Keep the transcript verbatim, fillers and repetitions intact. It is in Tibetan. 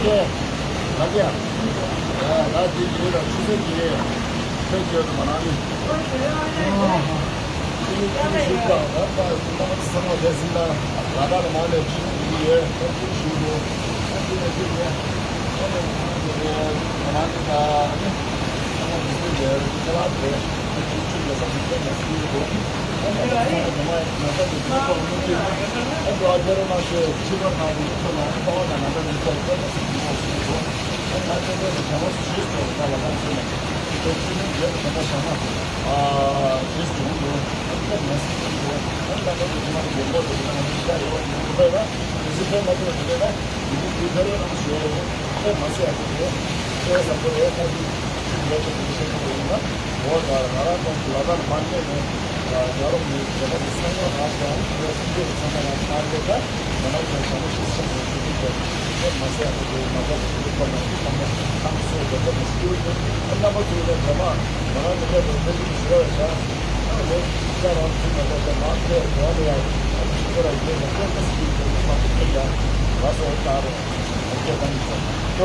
ད་དེ་ཡང་ད་དེ་ཡིན་ལ་ཆུ་ཚོད་ཀྱི་ཕེབས་ཀྱི་ཡོད་དུ་མ་ནང་ནི། ཨ་ཧ། ཆུ་ཚོད་ཆུ་ཚོད་ཞིག་དང་ད་ལྟ་ཚང་མ་བསྡད་ཟིན་ན་ལ་དྭགས་ལ་མ་ལས་ཆུ་ཚོད་ཀྱི་ཡོད་ད་ཆུ་ཞུ་འགྲོ། ད་ཆུ་ཚོད་ཀྱི་ཡོད་ད་ལྟ་ཚང་མ་བསྡད་ཟིན་ན་ཨ་ནི་ཚང་མ་མི་ཚོད་ཡོད་ཁྱེད་རང་རེད། ཆུ་ཆུ་ལས་ས་མི་ཚོད་མ་ཟིན་འགྲོ། ཨ་ནི་ཚང་མ་ཉི་མ་ཡང་ན་ད་དེ་ཚོ་ཐོག་མི་ཚོད་ཨ་འགྲོ་ཨ་ཁྱེད་རང་མ་ཤེས་ཕྱི་པ་ཁང་དེ་ཚོ་ལ་ཨ་ནི་པ་བ་དང་ན་ད་མི་ཚོད་ཚོད་མ་ཟིན་འགྲོ་ཟིན་འགྲོ། ཨ་ནི་ང་ཚོ་ཚོ་ནས་བྱ་བ་སུ་ཞེས་ཟེར་བ་ལ་ལ་ཚོད་ནས་ཁྱེད་ཚོ་ནས་རྒྱལ་དུ་བྱ་བ་བྱ་མ་ཨ་ཞེས་ཟེར་འགྲོ། ཨ་ནི་ད་མ་ཟིན་འགྲོ། ཨ་ནི་ད་ད་དེ་ཚོ་མ་རེད་འགྲོ་འགྲོ་ཟེར་ན་ང་ཚོ་ཤ་རེ་བ་ཡིན་འགྲོ་བས་ན་དེ་ཚོ་ཕན་མ་ཐོགས་རེ་བས་ན། ཡིན་གྱི་དེ་རེད་ལགས་ཞུ་ཡ་ཡིན། དེ་མ་ཟད་ཡ་དེ་རེད། དེ་བཟང་པོ་རེད། ད་དེ་ཅིག་ལས་ཀྱི་དེ་བཤད་ཐུབ་པ་ཡིན་ན། འོ་ད་ང་རང་ཚོ་ལ་དྭགས་མ་སླེབས་ནས་རྒྱལ་རབས་ནས་རྒྱལ་ཁབ་ཀྱི་ས་ཡོམ་རག་ཀྱང་དེ་སྲིད་ཇུས་ཀྱི་ཚང་མ་ཡང་མ་སླེབས་ཀྱང་ང་རང་ཚོ་བྱ་བ་ཤེས་ཤེས་ནས་ཞུ་གི་འདུག་དེ་མ་ཟད་ཡ་དེ་དེ་ང་ཚོ་གི་ཁོ་ན་ཚང་མ་ཚང་མ་སོ་སོ་རྒྱལ་ཁབ་ནས་སྐྱིད་པོ་ཡོད། ཨ་རྣམ་པ་ཚོ་ལས་རྒྱ་མ་ང་རང་ཚོ་སླེབས་པའི་ཕན་ཚུན་ཞུ་བ་བྱ། ཨ་ལོ་ཤ་རང་ཚུགས་ན་ད་ཆ་མ་ཁེ་གོ་ལ་ཡ་ཨ་ཁོ་ར་ཡོད་ན་ཁོ་ཚོ་སྐྱིད་པོ་ཡོད་མ་ཁེ་ཡ་ལ་སོ་ད་རེད། ཨ་ཁེ་ད་ནི་ཚོ།